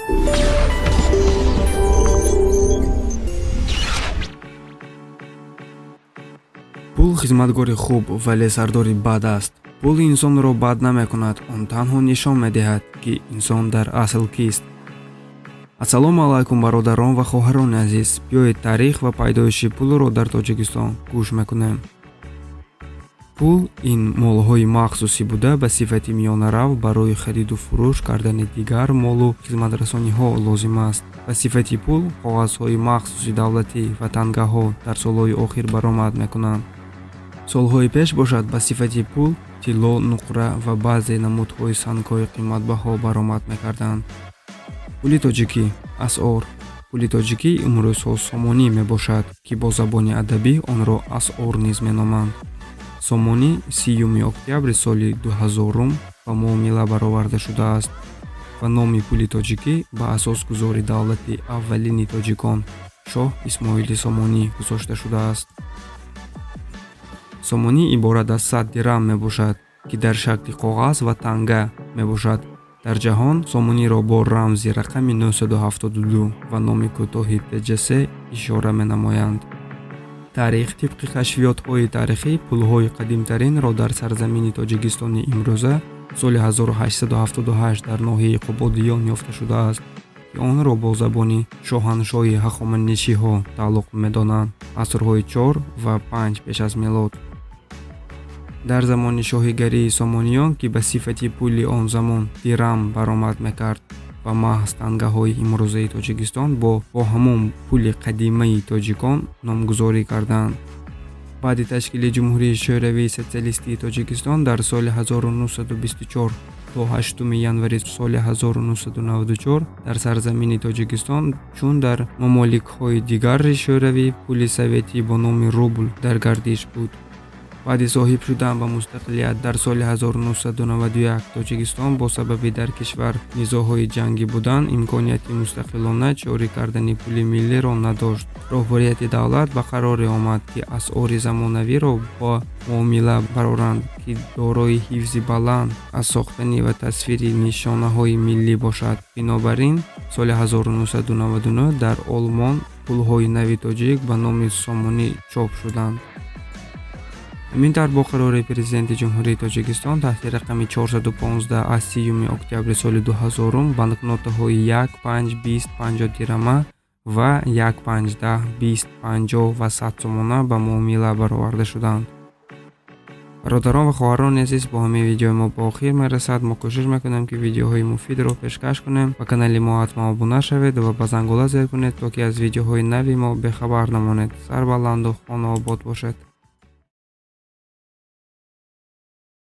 Пул хизматгори хуб, вале сардори бад аст. Пул инсонро бад намекунад, он танҳо нишон медиҳад, ки инсон дар асл кист. Ассалому алайкум, бародарон ва хоҳарони азиз. Биёед, таърих ва пайдоиши пулро дар Тоҷикистон гӯш мекунем. Пул ин молҳои махсусӣ буда, ба сифати миёнарав барои хариду фурӯш кардани дигар молу хизматрасониҳо лозим аст. Ба сифати пул коғазҳои махсуси давлатӣ ва тангаҳо дар солҳои охир баромад мекунанд. Солҳои пеш бошад, ба сифати пул тилло, нуқра ва баъзе намудҳои сангҳои қиматбаҳо баромад мекарданд. Пули тоҷикӣ, асъор. Пули тоҷикӣ имрӯзҳо сомонӣ мебошад, ки бо забони адабӣ онро асъор низ меноманд. Сомонӣ 30 октябри соли 2000 ба муомила бароварда шудааст ва номи пули тоҷикӣ ба асосгузори давлати аввалини тоҷикон, шоҳ Исмоили Сомонӣ, гузошта шудааст. Сомонӣ иборат аз 100 дирам мебошад, ки дар шакли коғаз ва танга мебошад. Дар ҷаҳон сомониро бо рамзи рақами 972 ва номи кӯтоҳи ТҶ ишора менамоянд. Таърих. Тибқи кашфиётҳои таърихӣ, пулҳои қадимтаринро дар сарзамини Тоҷикистони имрӯза соли 1878 дар ноҳияи Қубодиён ёфта шудааст, ки онро бо забони шоҳаншоҳи Ҳахоманишиҳо тааллуқ медонанд, асрҳои 4 ва 5 пеш аз милод. Дар замони шоҳигарии Сомониён, ки ба сифати пули он замон дирам баромад мекард ва маҳз тангаҳои имрӯзаи Тоҷикистон бо ҳамон пули қадимаи тоҷикон номгузорӣ карданд. Баъди ташкили Ҷумҳурии Шӯравии Социалистии Тоҷикистон дар соли 1924 то 8 январи соли 1994 дар сарзамини Тоҷикистон, чун дар мамоликҳои дигари Шӯравӣ, пули советӣ бо номи рубл дар гардиш буд. Баъди соҳиб шудан ба мустақилият дар соли 1991, Тоҷикистон бо сабаби дар кишвар низоъҳои ҷангӣ будан имконияти мустақилона ҷорӣ кардани пули миллиро надошт. Роҳбарияти давлат ба қароре омад, ки асъори замонавиро ба муомила бароранд, ки дорои ҳифзи баланд аз сохтанӣ ва тасвири нишонаҳои миллӣ бошад. Бинобар ин, соли 1999 дар Олмон пулҳои нави тоҷик ба номи сомонӣ чоп шуданд. Ҳамин тавр, бо қарори Президенти Ҷумҳурии Тоҷикистон таҳти рақами 415 аз 30 октябри соли 2000 банкнотаҳои 1, 5, 20, 50 дирама ва 1, 5, 10, 20, 50 ва 100 сомона ба муомила бароварда шуданд. Бародарон ва хоҳарони азиз, бо ҳамин видеои мо ба охир мерасад. Мо кӯшиш мекунем, ки видеоҳои муфидро пешкаш кунем. Ба канали мо ҳатман обуна шавед ва ба зангула зер кунед, то ки аз видеоҳои нави мо бехабар намонед. Сарбаланду хонаобод бошед.